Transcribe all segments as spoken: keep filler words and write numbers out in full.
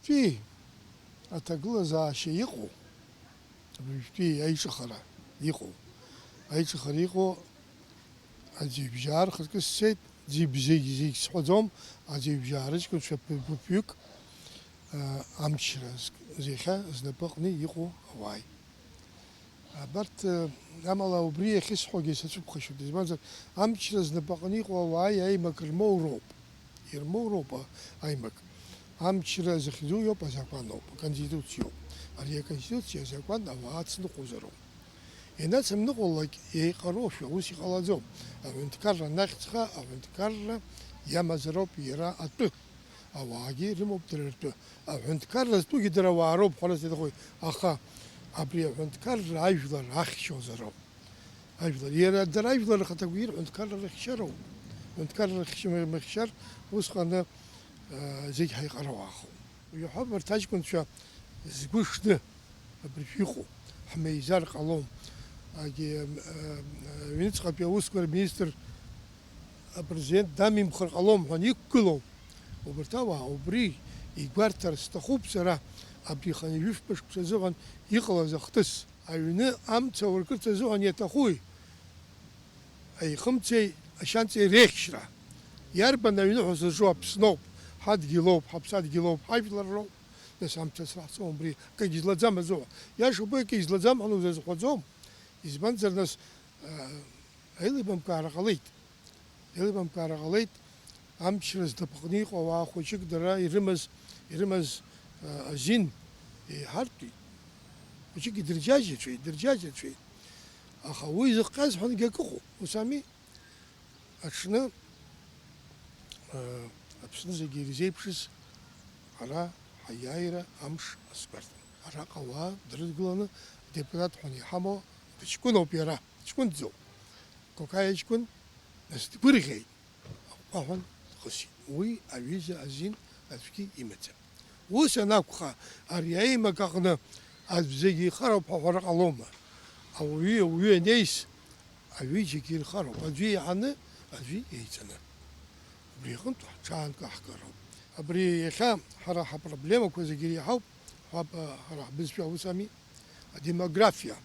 Уажәтәи аҭагылазаашьа иҟоу, уажәтәи аиҿыхара иҟоу, аиҿыхара иҟоу аӡҩыбжьаа рхаҿы сцеит, зегь, зегь, зегь сҳәаӡом, аӡҩыбжьаа рыҷкәынцәа ԥ-, ԥыԥҩык, а, амчра зк-, зехьа знапы аҟны иҟоу ауааи. Абарҭ, э, амала убри иахьысҳәогьы сацәыԥхашьоит, избанзар, амчра знапаҟны иҟоу ауаа аимак рмоуроуп, ирмоуроуп, а, аимак. Амчра захьӡу иоуп, азакәаноуп, аконституциоуп. Ари аконституциа азакәан ауаа ацныҟәозароуп. Ианацымныҟәалак еиҟароушәа ус иҟалаӡом. Аҳәынҭқарра анахьӡха, аҳәынҭқарра иамазароуп иара атәы. Ауаагьы ирымоуп дара ртәы. Аҳәынҭқарра зтәугьы дара ауаа роуп ҳәарас иаҭахуеит, аха абри аҳәынҭқарра ажәлар ахьчозароуп. Ажәлар, иара дара ажәлар рхаҭақәа ирҳәо ҳәынҭқарра рыхьчароуп. Ҳәынҭқарра рыхьча-, мыхьчар, усҟаны, аа, зегь ҳаиҟарауаахоит. Уажәы ҳәа абарҭ аҷкәынцәа згәы шны абыржә иҟоу, ҳмеизар ҟалом. Агьи, ам, ам, аҩныҵҟатәи аусқәа рминистр апрезидент дамимхар ҟалом ҳәа иқәгылоу убарҭ ауаа убри игәарҭар сҭахуп сара, абри хынҩажәи жәафба шықәса азыҳәан иҟалаз ахҭыс. Аҩны амца ауркырц азыҳәан иаҭахуи? Аихымцеи ашьанҵеи реихьшьра. Иарбан аҩны ҳәа зырҿу? Аԥсноуп, ҳадгьылоуп, ҳаԥсадгьылоуп, ҳажәлар роуп. Нас амца сраҳҵом убри, акгьы злаӡам азыҳәа. Иашоуп, уи акгьы злаӡам ҳәа узазҳәаӡом. Избанзар, нас, а, аилибамкаара ҟалеит. Аилибамкаара ҟалеит, амчра знапаҟны иҟоу ауаа хәыҷык дара ирымаз, ирымаз, а, азин еиҳартәит. Хәыҷык идырџьаџьацәеит, дырџьаџьацәеит. Аха уи зыхҟьаз ҳәангьы акы ыҟоуп, ус ами? Аҽны, а, Аԥсны зегьы ирзеиԥшыз ара ҳаиааира амш азгәарҭан. Араҟа ауаа дрыдгыланы адепутат ҳәа иҳамоу дыҷкәыноуп иара, дыҷкәынӡоуп. Кокаиа ҷкәын, нас дгәырӷьеит, аҟәҟәаҳәан дхысит. Уи аҩыза азин аӡәгьы имаӡам. Ус анакәха, ари аимак аҟны аӡә зегьы ихароуп ҳәа ҳәара ҟалома? Ауаҩы, ауаҩы анеис, аҩыџьагьы ирхароуп, аӡәы еиҳаны, аӡәы еиҵаны. Убри аҟынтә ҳҽаанкаҳкароуп. Абри иахьа ҳара ҳапроблемақәа зегьы иреиҳауп, ҳәа, ҳара ҳбызшәа ус ами, адемографиа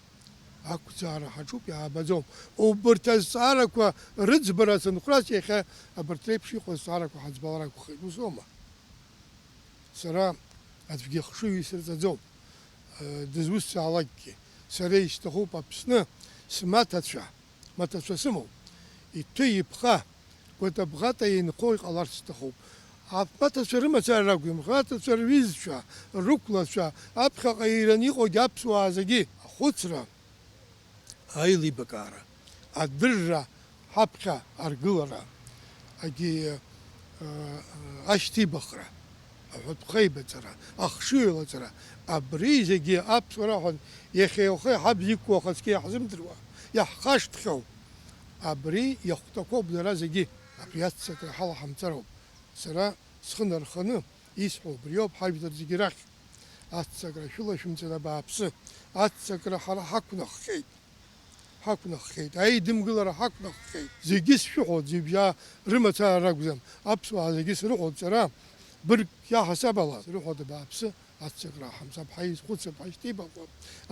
ақәӡаара ҳаҿуп, иаабаӡом. Убырҭ азҵаарақәа рыӡбара ацынхәрас иахьа абарҭ реиԥш иҟоу азҵаарақәа ҳаӡбалар акәхеит, ус аума? Сара аӡәгьы ахшыҩ исырҵаӡом, э, дызусҭзаалакгьы. Сара исҭахуп Аԥсны смаҭацәа, маҭацәа сымоуп. Иҭәы-иԥха, гәата-бӷата инхо иҟаларц сҭахуп. Амаҭацәа рымацара ракәым, маҭацәа рҩызцәа, рықәлацәа, аԥхьаҟа иираны иҟоугьы аԥсуаа зегьы. Ахәыцра, аилибакаара, адырра, ҳаԥхьа аргылара, агьи, э, э, ашьҭибахра, аҳәатәхеибаҵара, ахшыҩлаҵара, абри зегьы аԥсуара ҳәа иахьа иахьа ҳабз иқәу ахаҵкы иаҳзымдыруа, иаҳхашҭхьоу, абри иахәҭақәоуп дара зегьы. Абри аццакра ҳалаҳамҵароуп. Сара схы нарханы исҳәо убриоуп, ҳажәлар зегьы рахь. Аццакра шәылашәымҵан абааԥсы. Аццакра ҳара ҳақәнаххьеит. Ҳақәнаххьеит. Аидымгылара ҳақәнаххьеит. Зегьы сшәыҳәоит, зыбжьа рымацара ракәӡам. Аԥсуаа зегьы срыҳәоит сара, быргк иаҳасаб ала. Срыҳәоит абааԥсы, аццакра ҳамцап, ҳаизхәыцып, ҳашьҭибахуа.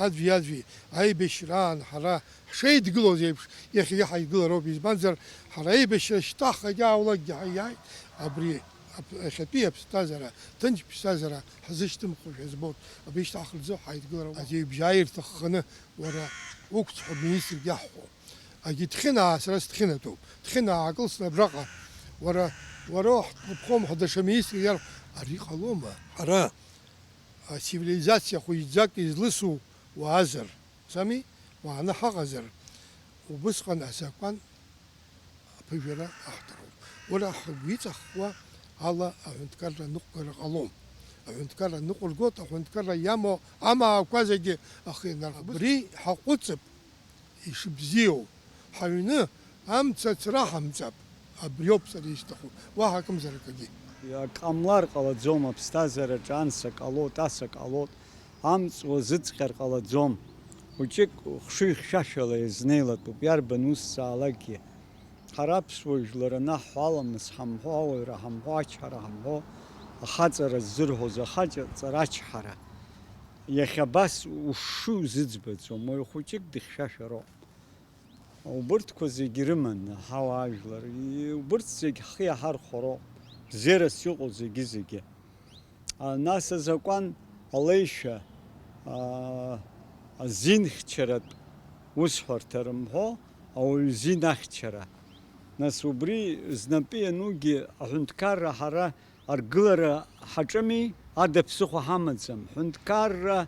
Аӡәи-аӡәи аибашьраан ҳара ҳшеидгылоз еиԥш, иахьагьы ҳаидгылароуп, избанзар, ҳара аибашьра шьҭаххагьы аулакгьы ҳаиааит, абри ап-, иахьатәи аԥсҭазаара, ҭынч ԥсҭазаара ҳзышьҭымхуашәа збоит, абри шьҭаххырӡо ҳаидгылароуп. Аӡәы ибжьы ааирҭахханы, уара уқәцәҳа министрк иаҳҳәо. Агьи Ҭхьынаа сара сҭхьынаҭоуп. Ҭхьынаа аакылсны абраҟа. Уара, уара уаҳҭнапхом ҳәа даҽа министрк иарҳә-, ари ҟалома? Ҳара, ацивилизациа хәыҷӡак излысу уаазар, сами, уааны ҳаҟазар, убысҟан азакәан аԥыжәара аҳҭароуп. Уара ҳгәы иҵаххуа ала аҳәынҭқарра аныҟәгара ҟалом. Аҳәынҭқарра аныҟәыргоит, аҳәынҭқарра иамоу амаақәа зегьы ахы ианархәып. Абри ҳаҟәыҵып. Ишыбзиоу, ҳаҩны амца ацра ҳамҵап, абриоуп сара исҭаху, уаҳа акымзар акгьы. Иҟамлар ҟалаӡом, аԥсҭазаараҿы анс акалоит, ас акалоит, амҵ уазыҵҟьар ҟалаӡом. Хәыҷык хшыҩ хьшәашәала иазнеилатәуп, иарбан усзаалакгьы. Ҳара аԥсуа жәлар анаҳҳәо, аламыс ҳамҳәо, ауаҩра ҳамҳәо, ачҳара ҳамҳәо, Ахаҵара ззырҳәоз ахаҵара ачҳара. Иахьа абас ушшыҩ зыӡбаӡом, уаҩ хәыҷык дыхьшәашәароуп. Убырҭқәа зегьы рыман ҳауаажәлар, и-, убырҭ зегь ҳхы иаҳархәароуп, бзиарас иҟоу зегьы-зегьы. А, нас азакәан алеишәа, а, азинхьчаратә усҳәарҭа рымҳәо, ауаҩы зин ахьчара. Нас убри знапы ианугьы аҳәынҭқарра ҳара аргылара ҳаҿыми, ада ԥсыхәа ҳамаӡам. Ҳәынҭқарра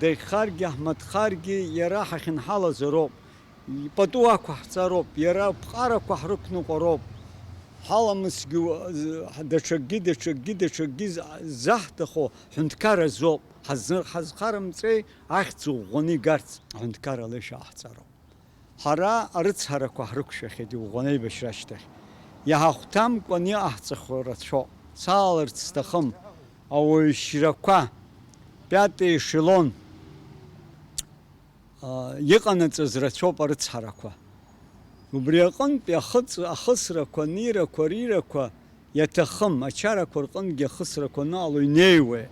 даӷьхаргьы, ҳмаҭхаргьы, иара ҳахьынҳалазароуп. Пату ақәаҳҵароуп, иара ԥҟарақәа ҳрықәныҟәароуп. Ҳаламысгьы, даҽакгьы, даҽакгьы, даҽакгьы з-, заҳҭаху ҳәынҭқар азоуп. Ҳазы-, ҳазхарымҵеи, ахьӡ ӷәӷәаны игарц аҳәынҭқар алеишәа ҟаҳҵароуп. Ҳара арыцҳарақәа ҳрықәшәахьеит иӷәӷәаны аибашьра ашьҭахь. Иҳахәҭамкәан иҟаҳҵахьоу рацәоуп. Салаларц сҭахым, ауаҩшьрақәа, пиатый эшелон, а, иҟанаҵаз рацәоуп арыцҳарақәа. Убри аҟынтәи ахыҵ-, ахысрақәа, анирақәа, рирақәа иаҭахым, ачарақәа рҟынгьы ахысрақәа аныҟало инеиуеит.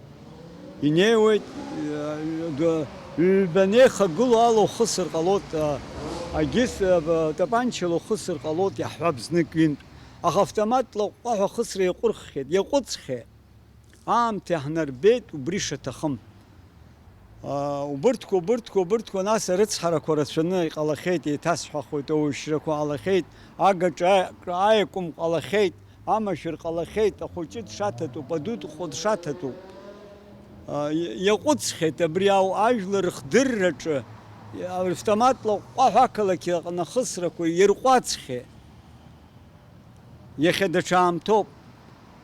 Инеиуеит, э, д-, ҩба неихагылоу ала ухысыр ҟалоит, а, агьыс, а, б-, тапанчала ухысыр ҟалоит, иаҳҳәап, знык-ҩынтә. Аха автоматла ҟәҟәаҳәа ахысра иаҟәырххьеит, иаҟәыҵхьеит. Аамҭа иаҳнарбеит, убри шаҭахым. Аа, убырҭқәа, убырҭқәа, убырҭқәа, нас арыцҳарақәа рацәаны иҟалахьеит, еиҭасҳәахуеит, ауаҩшьрақәа ҟалахьеит, агаҿа аиакәым ҟалахьеит, амашәыр ҟалахьеит, ахәыҷы дшаҭатәуп, аду дҟәы дшаҭатәуп. Аа, и-, иаҟәыҵхьеит абри ау-, ажәлар рхдырраҿы, автоматла ҟәҟәаҳәа ақалақь аҟны ахысрақәа ирҟәаҵхьеит. Иахьа даҽа аамҭоуп.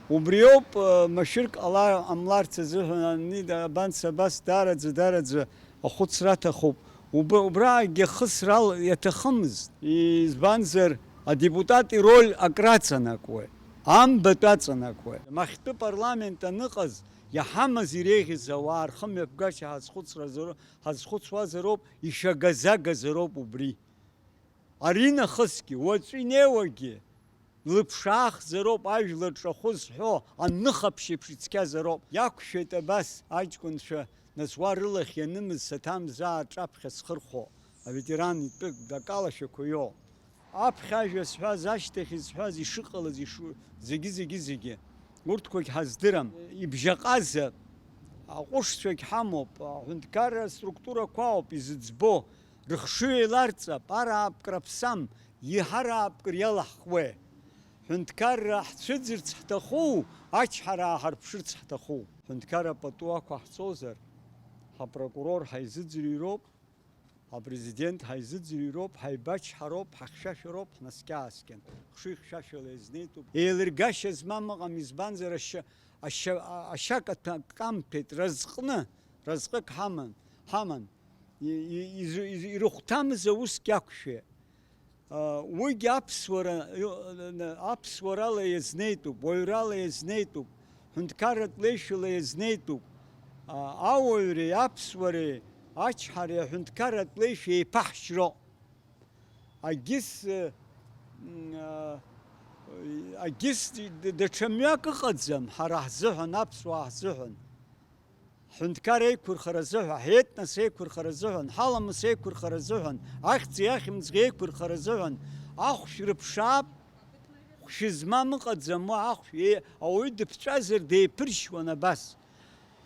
Убриоуп, э, машәырк ҟала-, ҟамларц азыҳәан ани да-, абанс абас даараӡа, даараӡа ахәыцра аҭахуп. Уб-, убраагьы ахысра ал-, иаҭахымызт. Избанзар, адепутат ироль акраҵанакуеит, амбатә аҵанакуеит. Махьтәы парламент аныҟаз, иаҳамаз иреиӷьыз ауаа рхымҩаԥгашьа ҳазхәыцра азыро-, ҳазхәыцуазароуп, ишәагазагазароуп убри. Аринахысгьы, уаҵәы инеиуагьы, лыԥшаахзароуп ажәлар ҿахәы зҳәо, аныхаԥшь еиԥш ицқьазароуп. Иақәшәеит абас аҷкәынцәа, нас уа рылахь ианымыз саҭамзаа рҿаԥхьа зхырхәо, аветеран итәы дакалашәақәа иоу. Аԥхьа ажәа зҳәаз, ашьҭахь изҳәаз, ишыҟалаз, ишу-, зегьы, зегьы, зегьы. Урҭқәагь ҳаздырам. Ибжьаҟаза аҟәышцәагь ҳамоуп, аҳәынҭқарра структурақәа ауп изыӡбо. Рыхшыҩ еиларҵап, ара аапкра ԥсам, иҳара аапкыр иалаҳхуеи? Ҳәынҭқарра ҳцәыӡырц ҳҭаху, ачҳара ааҳарԥшырц ҳҭаху? Ҳәынҭқарра пату ақәаҳҵозар, ҳапрокурор ҳаизыӡырҩроуп, апрезидент ҳаизыӡырҩроуп, ҳаибачҳароуп, ҳахьшәашәароуп, ҳнаскьааскьан. Хшыҩ хьшәашәала иазнеитәуп. Еилыргашьа змам ыҟам, избанзар, ашьа-, ашьа-, ашьа каҭәа-, камҭәеит, разҟны, разҟык ҳаман, ҳаман. И-, и-, изы-, изы-, ирыхәҭамыз аусгьы ақәшәеит. А, уигьы аԥсуара, ы, ы, аԥсуарала иазнеитәуп, уаҩрала иазнеитәуп, ҳәынҭқарратә леишәала иазнеитәуп. А, ауаҩреи аԥсуареи ачҳареи аҳәынҭқарратә леишәа еиԥаҳшьроуп. Агьыс, ы, м, а, агьыс д-, д-, даҽа мҩак ыҟаӡам ҳара ҳзыҳәан, аԥсуаа ҳзыҳәан. Ҳҳәынҭқар еиқәырхара азыҳәа, ҳетнос еиқәырхара азыҳәан, ҳаламыс еиқәырхара азыҳәан, ахьӡи ахьымӡӷи еиқәырхара азыҳәан, ахәшә рыԥшаап, хәшәы змам ыҟаӡам уа, ахәшә, е-, ауаҩы дыԥҵәазар деиԥыршьуан абас.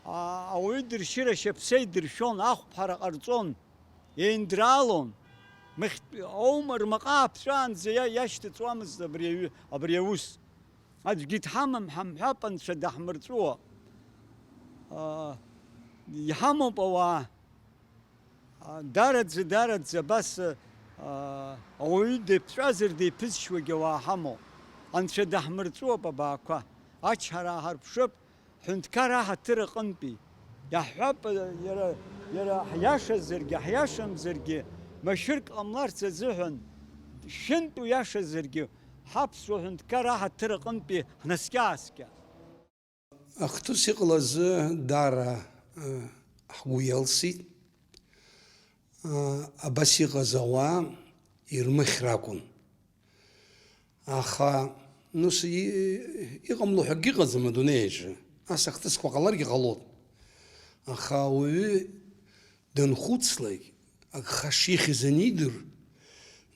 А-, ауаҩы дыршьыр ашьаԥса идыршәон, ахәԥҳара ҟарҵон, еиндралон. Мыхьтә аума рмаҟа ааԥҵәаанӡа иа-, иашьҭыҵуамызт абри аҩы, абри аус. Аӡәгьы дҳамам ҳамҳәап, Анцәа даҳмырҵәуо. Аа, иҳамоуп ауаа. Аа, дараӡа, дараӡа, абас, аа, ауаҩы деиԥҵәазар деиԥызшьуагьы ауаа ҳамоуп. Анцәа даҳмырҵәуап абаақәа. Ачҳара ааҳарԥшып, ҳәынҭқар аҳаҭыр аҟынтәи. Иаҳҳәап, иара, иара ҳиашазаргьы, ҳиашамзаргьы, машәырк ҟамларц азыҳәан, шәынтә уиашазаргьы, ҳаԥсуа ҳәынҭқар аҳаҭыр аҟынтәи ҳнаскьа-ааскьа. Ахҭыс иҟалаз даара, ы, ҳгәы иалсит. Ы, абас иҟаз ауаа ирмыхьр акәын. Аха, ну, с-, и-, иҟамло ҳәа акгьы ыҟаӡам адунеи аҿы. Ас ахҭысқәа ҟаларгьы ҟалон. Аха ауаҩы данхәыцлак, агха шихьыз анидыр,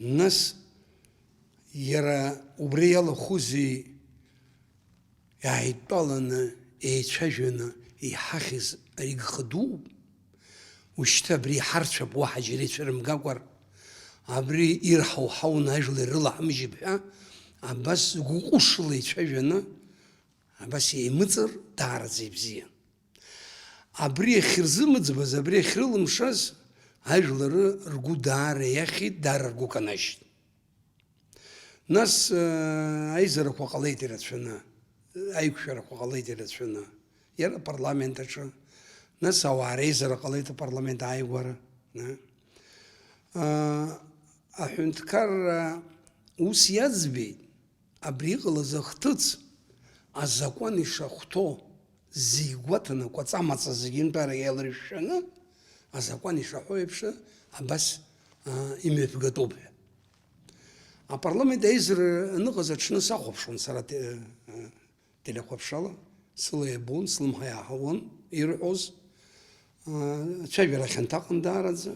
нас иара убри иалахәузеи иааидтәаланы, еицәажәаны иҳахьыз ари гха дууп. Ушьҭа абри иҳарцәап, уаҳа џьара ицәырымгакәар, абри ирҳауҳауны ажәлар ирылаҳмыжьып ҳәа, абас гәыҟәышла ицәажәаны, абас еимыҵыр даараӡа ибзиан. Абри ахьырзымыӡбаз, абри ахьрылымшаз, ажәлары ргәы даара иахьит, даара ргәы канашьт. Нас, э, аизарақәа ҟалеит ирацәаны, аиқәшәарақәа ҟалеит ирацәаны, иара апарламент аҿы. Нас ауаа реизара ҟалеит апарламент ааигәара, на. Э, аҳәынҭқарра ус иаӡбеит, абри иҟалаз ахҭыҵ азакәан ишахәҭоу зегь гәаҭаны, кәаҵа-маҵа зегьынтәарак еиларшәшәаны, азакәан ишаҳәо еиԥш, абас, аа, имҩаԥгатәуп ҳәа. Апарламент аизара аныҟаз аҽны сахәаԥшуан сара те-, телехәаԥшрала, сыла иабон, слымҳа иааҳауан ирҳәоз, аа, ацәажәара хьанҭаҟан даараӡа,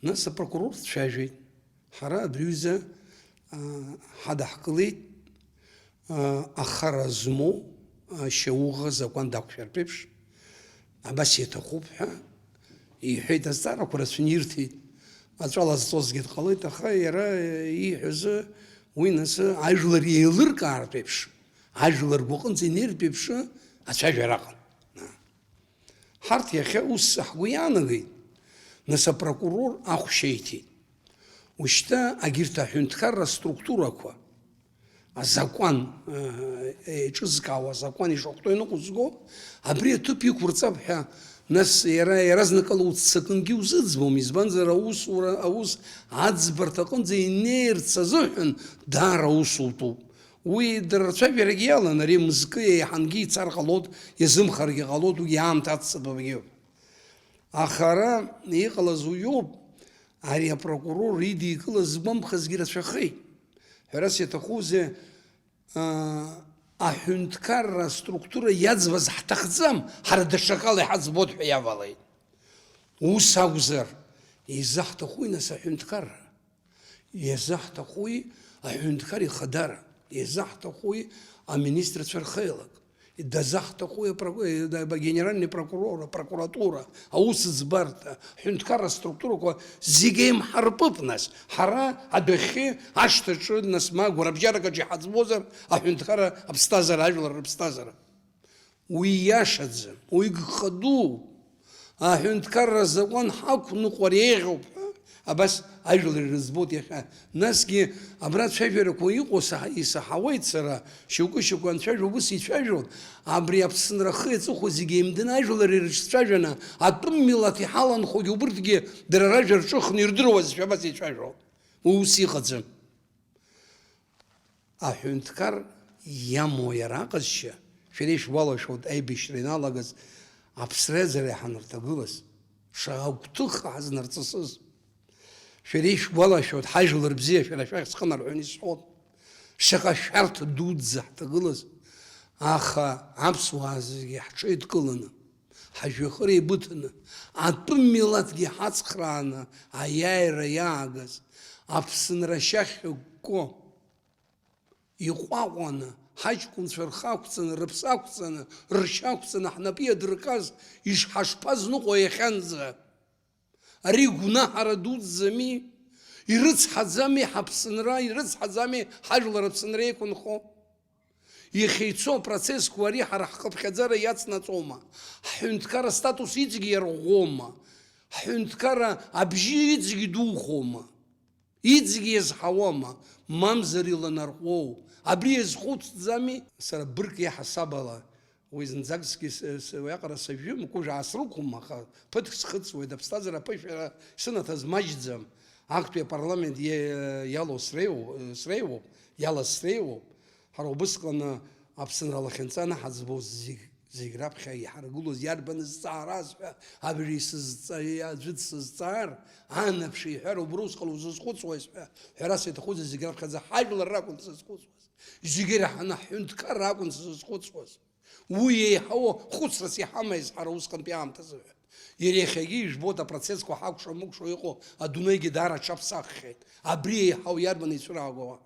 нас апрокурор дцәажәеит. Ҳара абри аҩыза, аа, ҳадаҳкылеит, аа, ахара змоу, аа, шьауӷа закәан дақәшәартә еиԥш, абас иаҭахуп ҳәа иҳәеит, азҵаарақәа рацәаны ирҭеит. Аҵәала зҵозгьы дҟалеит, аха иара ииҳәазы уи нас ажәлар еилыркаартә еиԥш, ажәлар ргәаҟынӡа инеиртә еиԥш ацәажәара аҟан. Ҳарҭ иахьа ус ҳгәы иаанагеит, нас апрокурор ахә шьеиҭеит. Ушьҭа агьырҭ аҳәынҭқарра структурақәа, азакәан, э, еиҿызкаауа азакәан ишахәҭоу иныҟәызго, абри аҭыԥ иқәырҵап ҳәа, нас иара иаразнакала уццакынгьы узыӡбом, избанзар аусура, аус аӡбарҭа аҟынӡа инеирц азыҳәан даара аус утәуп. Уи дара рцәажәарагьы иалан, ари мызкы еиҳангьы ицар ҟалоит, иазымхаргьы ҟалоит, уигьы аамҭа аццакы бзиоуп. Аха ара иҟалаз уиоуп, ари апрокурор идикылаз згәамԥхазгьы рацәахеит. Ҳәарас иаҭахузеи, аа, аҳәынҭқарра аструктура иаӡбаз ҳҭахӡам, ҳара даҽакала иҳаӡбоит ҳәа иавалеит. Ус акәзар, изаҳҭахуи нас аҳәынҭқарра? Иазаҳҭахуи аҳәынҭқар ихадара? Иазаҳҭахуи аминистрцәа рхеилак? Дазаҳҭахуи апроку-, агенеральный прокурор, апрокуратура, аусӡбарҭа, аҳәынҭқарра структурақәа зегь еимҳарпып нас. Ҳара адәахьы, ашҭаҿы, нас ма гәарабжьарак аҿы иҳаӡбозар аҳәынҭқарра аԥсҭазаара, ажәлар рыԥсҭазаара? Уи иашаӡам, уи гха дууп. Аҳәынҭқарра азакәан ҳақәныҟәар еиӷьуп ҳәа, абас ажәлар ирыӡбоит иахьа. Насгьы абра ацәажәарақәа иҟоу саҳа-, исаҳауеит сара, шьоукы-шьоукы анцәажәо ус ицәажәон, абри Аԥсынра ахи аҵыхәа зегьы еимданы ажәлар ирыҿцәажәаны, атәым милаҭ иҳаланхогьы убырҭгьы дара ражәа рҿыхны ирдыруазшәа абас ицәажәон. Уи ус иҟаӡам. Аҳәынҭқар иамоу иара аҟазшьа, шәара ишәгәалашәоит, аибашьра ианалагаз Аԥсра аӡара иҳанарҭагылаз, шаҟа гәҭыха ҳазнарҵысыз. Шәара ишәгәалашәоит, ҳажәлар бзиа шәара шәахь схы нарҳәон исҳәон, шаҟа шәарҭа дуӡӡа ҳҭагылаз, аха аԥсуаа зегьы ҳҽеидкыланы, ҳажәҩахыр еибыҭаны, атәым милаҭгьы ҳацхрааны аиааира иаагаз, Аԥсынра ашьа ахьыкәкәо, иҟәаҟәаны, ҳаҷкәынцәа рхы ақәҵаны, рыԥсы ақәҵаны, ршьа ақәҵаны ҳнапы иадыркыз ишҳашԥазныҟәо иахьанӡа? Ари гәнаҳара дуӡӡами? Ирыцҳаӡами ҳаԥсынра, ирыцҳаӡами ҳажәлар Аԥсынра еиқәынхо? Иахьа ицо апроцессқәа ари ҳара ҳхыԥхьаӡара иацнаҵома? Ҳҳәынҭқарра астатус иҵегьы иарӷәӷәоума? Ҳҳәынҭқарра абжьы иҵегьы духоума? Иҵегьы иазҳауама? Мамзар иланарҟәуоу? Абри иазхәыцӡами? Сара бырг иаҳасаб ала, уи зынӡакгьы с-, с-, уиаҟара сажәым, кәыжә аасрықәым, аха ԥыҭк схыҵуеит, аԥсҭазаара аԥышәара сынаҭаз маҷӡам. Актәи апарламент иа-, иалоу среиу-, среиуоуп, иалаз среиуоуп. Ҳара убысҟаны Аԥсынра лахьынҵа анаҳаӡбоз зегь, зегь раԥхьа иҳаргылоз иарбан зҵаараз ҳәа абри сызҵа-, аӡәы дсызҵаар, анаԥш иҳәар, убра усҟан узызхәыцуаз ҳәа, ҳәарас иаҭахузеи, зегь раԥхьаӡа ҳажәлар ракәын сызхәыцуаз. Зегь ираҳаны ҳҳәынҭқарра акәын сызхәыцуаз. Уи еиҳау хәыцрас иҳамаз ҳара усҟантәи аамҭазы ҳәа. Иара иахьагьы ижәбоит, апроцессқәа ҳакәша-мыкәша иҟоу адунеигьы даара аҽаԥсаххьеит. Абри еиҳау иарбан ицәыраагоу?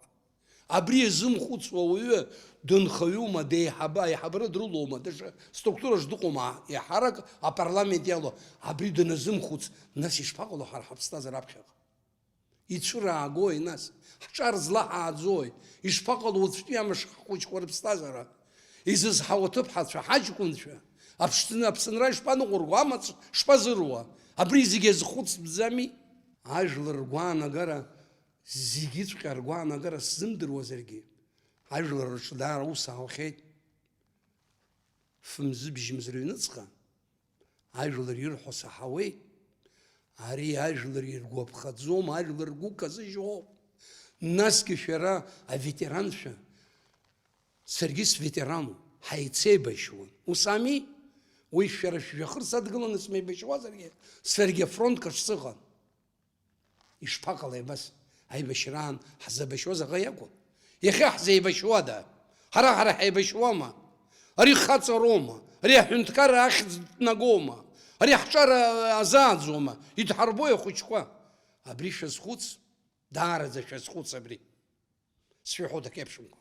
Абри иазымхәыцуа уаҩы дынхаҩума, деиҳаба-, аиҳабыра дрылоума, даҽа структураҿ дыҟоума, еиҳарак апарламент иалоу, абри даназымхәыц, нас ишԥаҟало ҳара ҳаԥсҭазаара аԥхьаҟа? Ицәыраагои, нас? Ҳҿар злаҳааӡои? Ишԥаҟало уаҵәтәи амш ҳхәыҷқәа рыԥсҭазаара? Изызҳау аҭыԥҳацәа, ҳаҷкәынцәа, аԥшӡны-, аԥсынра ишԥаныҟәырго, амаҵ шԥазыруа? Абри зегьы азхәыцтәӡами? Ажәлар ргәаанагара, зегьыҵәҟьа ргәаанагара сзымдыруазаргьы, ажәлар рҿы даара аус аухьеит. Фымзы-бжьымз рыҩныҵҟа ажәлар ирҳәо саҳауеит. Ари ажәлар иргәаԥхаӡом, ажәлар ргәы казыжьуоуп. Насгьы шәара аветеранцәа, саргьы светерануп, ҳаицеибашьуан. Ус ами? Уи шәара шәжәҩахыр садгыланы смеибашьуазаргьы, саргьы афронт аҿы сыҟан. Ишԥаҟалеи абас? Аибашьраан ҳзабашьуа заҟа иакәын? Иахьа ҳзеибашьуада? Ҳара-ҳара ҳаибашьуама? Ари хаҵароума? Ари аҳәынҭқарра ахьӡ днагоума? Ари ҳҿар азааӡома? Идҳарбои ахәыҷқәа? Абри шәазхәыц, даараӡа шәазхәыц абри. Сшәыҳәоит, акы еиԥшымкәа.